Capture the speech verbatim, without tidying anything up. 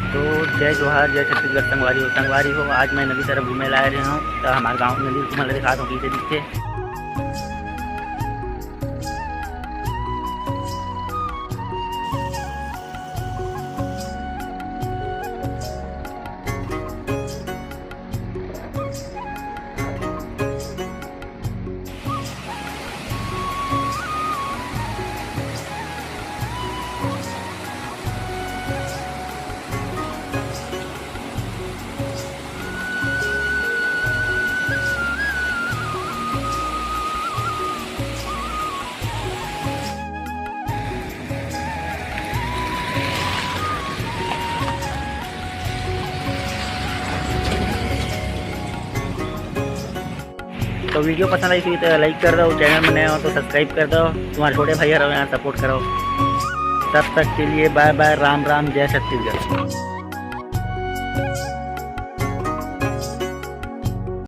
तो जय जोहार, जय छत्तीसगढ़ संगवारी हो। संगवारी हो, आज मैं नदी तरफ घूमे ला आए रहे हूँ, तो हमारे गाँव नदी तुम्हारे दिखा दो, पीछे दिखते। तो वीडियो पसंद आई थी तो लाइक कर दो, चैनल में नए हो तो सब्सक्राइब कर दो। तुम्हारे छोटे भाई हर यहाँ सपोर्ट करो। तब तक के लिए बाय बाय, राम राम, जय छत्तीसगढ़।